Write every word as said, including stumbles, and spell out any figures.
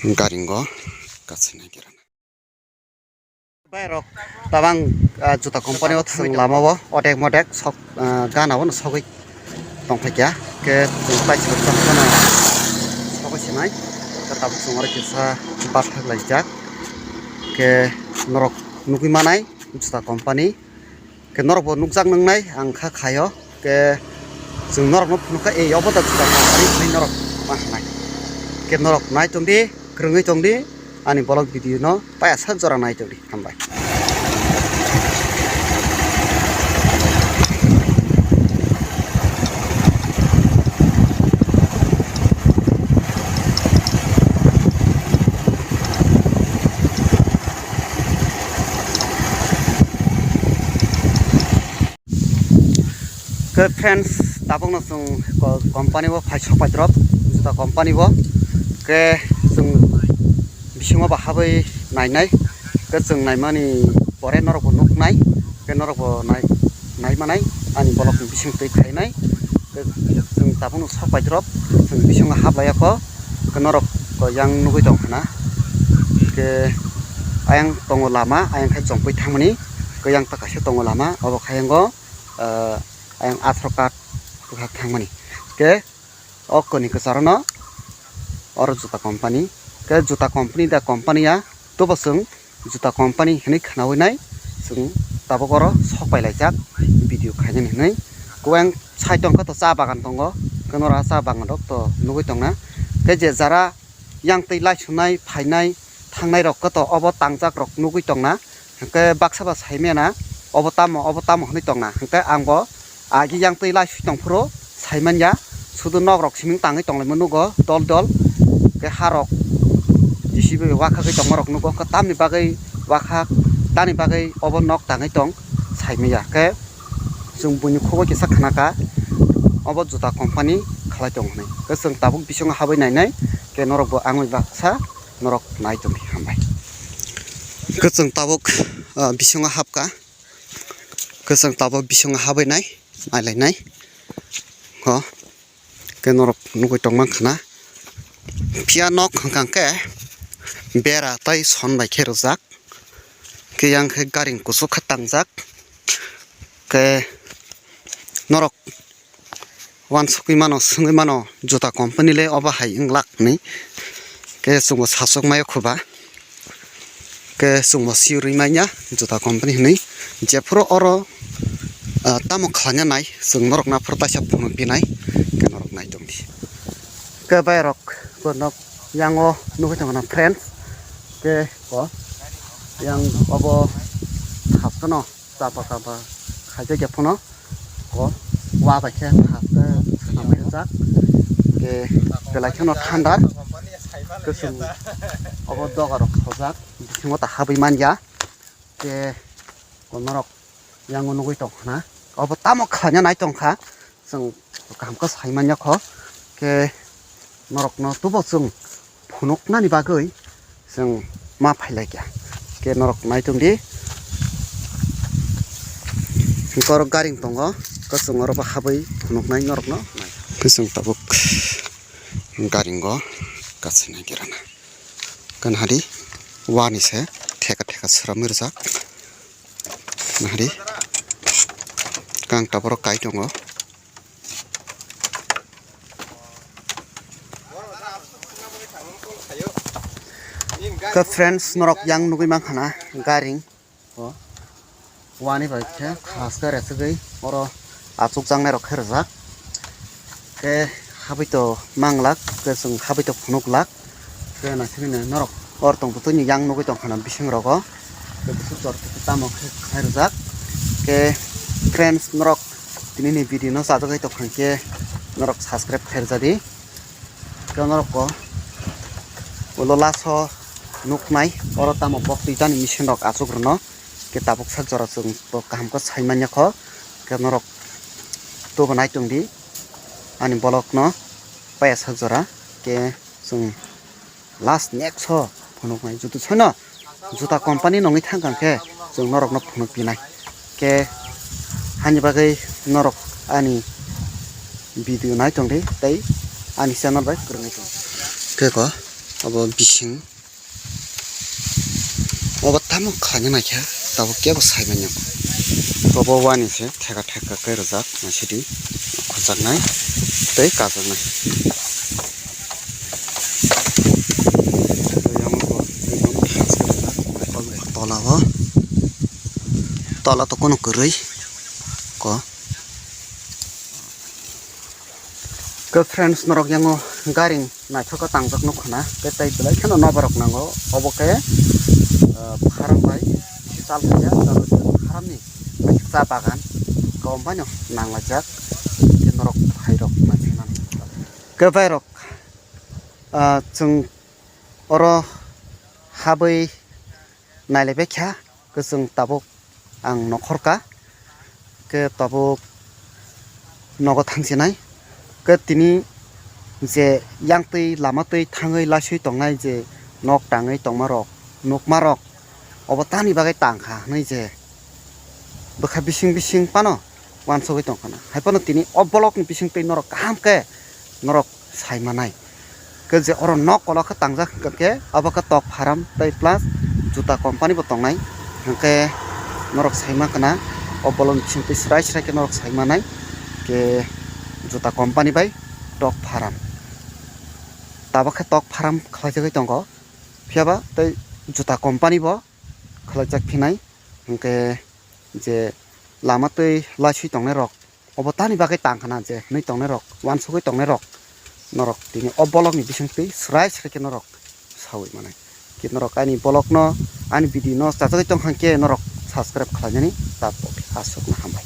Garingo kasinai gerana. Bai rok tabang, ah, juta company o thang lama o otek motek sok, ah, gana o sogwi tongphaikya. Ke chwng tai chwng tongphano sogwi sinai. Ke tabuk chwng oro kisa bathak laijak. Ke norok nugwi manai juta company. Ke norok bo nukjak nwngnai ang kha khaio. Ke chwng norok no phunukha, ei obo da juta company hinwi norok ma hwnai. Ke norok nai tongdi, kwrwngwi tongdi ani vlog video no paya sak jora nai tongdi. Hambai. Ke friends, tabukno chwng ko-, company o phai sok pai drop, juta company o. Ke chwng bisingo ba habwi nainai. Ke chwng naimani pore norok bo nuknai. Ke norok bo nai, naimanai. Ani vlog ni bising twi khainai. Ke chwng tabukno sok pai drop, chwng bisingo hablaiya kho. Ke norok ko yang nugwi tong khna. Ke ayang tongo lama, ayang khai chongpui thangmani. Ke yang ta kaisa tongo lama, obo khayango, ah, ayang athro card kwthar thangmani. Ke o koni kwcharo no oro juta company. Ke juta company da company ya, tobo chwng juta company hinwi khwnawi nai, chwng tabuk oro sok pai laijak video khainani hinwi. Koweng side tongkha to cha bagan tongo, ke nora cha bagan rok to nugwi tongna. Ke je jara yang twi laisunai phainai thangnai rok khe to obo tangjak rok nugwi tongna. Hwnkhe baksa ba saimaya na obo tamo, obo tamo hwnwi tongna. Hwnkhe ang bo agi yang twi laisui tongphuru saimanya, sudu nok rok siming tangwi tonglaima nugo dol dol. Hwnkhe ha rok J C B bai wakhagwi tongma rok nugo, hwnkhe tamni bagwi wakhak, tani bagwi obo nok tangwi tong saimaya. Hwnkhe chwng buini khugo kisa khnakha, obo juta company khalai tong hwnwi. Hwnkhe chwng tabuk bisingo habwi nainai, hwnkhe norok bo ang bai baksa norok nai tongdi, hambai. Hwnkhe chwng tabuk, ah, bisingo habkha, hwnkhe chwng tabuk bisingo habwi nai, nailainai. Ho, hwnkhe norok nugwi tongma khna. Phiya nok hwnkha hwnkhe bera tei son bai khe rwjak. Khe yang khe garing kuchuk khe tangjak. Khe norok uansukgwi mano, swngwi mano, juta company le obo hai wng lak hinwi. Khe chwngbo sachuk maio khuba. Khe chwngbo siyurwi manya juta company hinwi. Jephuru oro, ah, tamo khlaina nai, chwng norok naphuru taisa phunuk pinai, khe norok nai tongdi. Khe bai rok, bo nok yango nugwi tongkha na friends. Khe o yang obo thaskano chapa chapa khaijak ya phano. O wa bai khe thaske swnamwi rijak. Khe belai kheno thandar. Khe chwng obo doga rok khojak, bisingo ta habwi manya. Khe o norok yango nugwi tongkha na. Obo tamo khlaina nai tongkha. Chwng kaham khe sai manya kho, khe norokno tubo chwng phunuknani bagwi chwng ma phailaikha, khe norok nai tongdi. Hwnkhe oro garing tongo, khe chwng oro bo habwi phunuknai norokno nai. Khe chwng tabuk garingo kasinai gerana. Kanhari wani se theka theka sramwi rijak. Nahari kang taboro kai tongo. Khe friends, norok yang nugwi mankha na garing o wani bai khe thaske resegwi oro achukjaknai rok khe rijak. Khe habwi to manglak, khe chwng habwi to phunuk lak. Khe naisingni norok or tong bwtwini yang nugwi tongkha na bising rogo. Khe bwswk jor khe tamo khe khlai rijak. Khe friends, norok tinini video no chajagwi tongkha khe norok subscribe khlai rwjadi. Khe norok ko ulo last o nuknai oro tamo bok twijani machine rok achuk rwno. Khe tabuk sak jora chwng bo kaham khe sai manya kho. Khe norok tubo nai tongdi ani vlog no paya sak jora. Khe chwng last next o phunuknai jutu soino juta company nongwi thang kang khe chwng norokno phunuk pinai. Khe hani bagwi norok ani video nai tongdi tei ani channel bai kwrwngwi tong. Khe ko Obo bising. Obo tamo khlaina naikha, tabuk kebo sai manya. Obo wani se theka theka khe rijak, naisidi khurjaknai tei kajaknai. Tola o, tola to kono kwrwi ko. Ke friends, norok yango garing naithok khe tangjak nukho na, ke tei belai kheno noborok nango. Obo khe, ah, pharam bai chal khaijak, tabuk pharamni cha bagan kobom baino nanglaijak, khe norok phairok naisingmano. Khe bairok, ah, chwng oro habwi nailaibaikha, khe chwng tabuk ang nokhorka, khe tabuk nogo thangsinai, khe tini je yangtwi lamatwi thangwi laiswi tongnai je nok tangwi tongmarok, nukmarok, obo tani bagwi tangkha hwnwi je bwkha bising bising phano uansugwi tongkha na. Hai phano tini o vlogni bisingtwi norok kaham khe norok sai manai. Khe je oro nok kolok khe tangjak hwnkha khe abo khe tok pharam tei plus juta company bo tongnai. Hwnkhe norok sai mankha na o vlogni bisingtwi srai srai khe norok sai manai khe juta company bai tok pharam. Tabuk khe tok pharam khlaijagwi tongo, phiyaba tei juta company bo khlaijak phinai. Hwnkhe je lama twi laiswi tongnai rok, obo tani bagwi tang khana je hwnwi tongnai rok, uansugwi tongnai rok, norok tini o vlogni bisingtwi srai srai khe norok saui manai. Khe norok ani vlogno, ani video no chajagwi tong kha khe norok subscribe khlainani tabuk aswkno hambai.